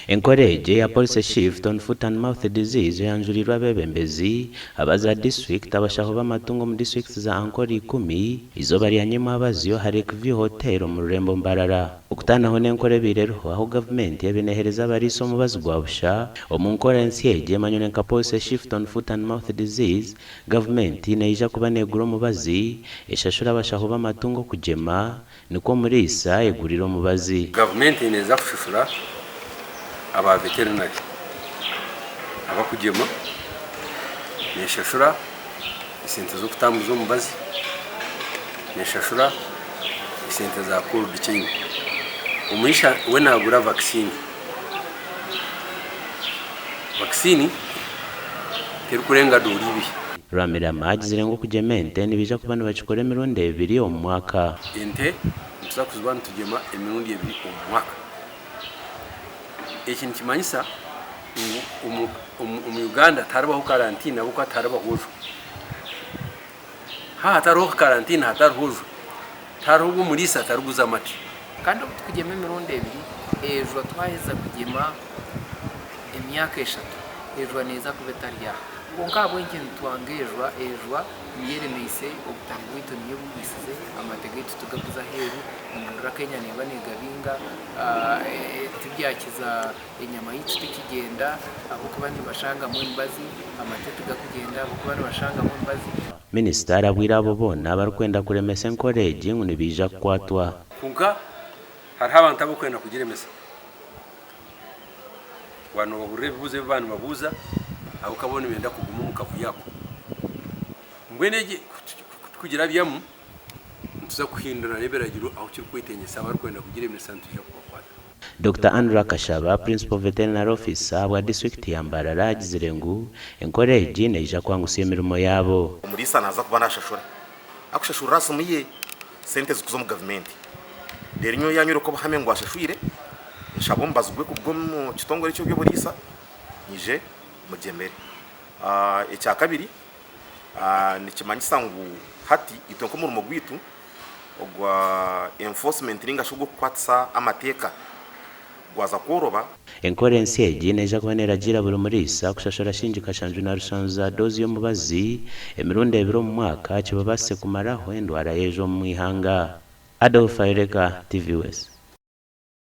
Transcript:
Enkora egi eya Policy Shift on Foot and Mouth Disease eyanjuriirwe abeebembezi aba za disiturikiti, abashaho b'amatungo omu disiturikiti za Ankole ikumi eizooba rya nyimwabazyo aha Lake View Hotel omu rurembo Mbarara. Okutaanaho n'enkora ebaire eriho ahu gavumenti ebaire neeheereza abariisa omubazi gwa busha, omu nkora ensya egi emanyirwe nka Policy Shift on Foot and Mouth Disease, gavumenti neija kuba neegura omubazi, eshashure abashaho b'amatungo okugyema, Nikwo omuriisa ayegurire omubazi. Gavumenti neeza kushashura aba veterinary abakugyema, neshashura esente z'okutambuza omubazi, neshashura esente za cold chain. Omuriisa we nagura vaccine, vaccine terikurenga doora ibiri. Rwamirama agizire ngu okugyema ente nibaija kuba nibakikora emirundi ebiri omu mwaka. Ente nituza kuziba nitugyema emirundi ebiri omu mwaka. Eki nikimanyisa ngu omu Uganda tiharibaho karantiini ahabw'okuba tiharibaho ojwa. Haaba hatariho karantiini hatariho ojwa, tihariho obu omuriisa atariguza amate. Kandi obu tukugyema emirundi ebiri, ejwa twaheza kugyema emyaka eshatu, ejwa neeza kuba etari aha. Kwonka ahabw'enki nitwanga ejwa? Ejwa niyo eremeise obutare bwaitu, niyo ebugwisize, amate gaitu tugaguza aheeru, nohurira Kenya neeba negabinga, tibyakiza enyama yaitu tekigyenda ahabw'okuba nibashangamu emibazi, amate tigakugyenda ahabw'okuba nibashangamu emibazi. Minisita arabwire abo boona abarikwenda kuremesa enkora egi ngu nibaija kukwatwa. Kwonka hariho abantu abarikwenda kugiremesa. Waaba noobahurira ebibuuzo ebi baaba nibabuuza, ahabw'okuba bo nibenda kuguma omu kavuyo ako. Mbwenu egi ku turikugirabyamu, nituza kuhindura n'ebiragiro ahu kirikwetengyesa abarikwenda kugiremesa nitwija kubakwata. Dokita Andrew Akashaba, Principal Veterinary Officer ahabwa disiturikiti ya Mbarara agizire ngu enkora egi neija kwangutsya emirimo yaabo. Omuriisa naaza kuba naashashura akushashurira aha simu ye sente zikuza omu gavumenti. Reero nyowe yaanyoreka obuhame ngu ashashwire, nshaba omubazi gwe kuruga omu kitongore ky'eby'oburiisa nyije mugyemere. Ekyakabiri, nikimanyisa ngu hati itwe nk'omurimo gwaitu ogwa enforcement ninga shi ogw'okukwatisa amateeka gwaza kworoba. Enkora ensya egi neija kuba neragiira buri muriisa kushashura shilingi 77 za doozi y'omubazi emirundi ebiri omu mwaka kibabaasise kumaraho endwara y'ejo omu ihanga. Adolf Ayoreka, TV West.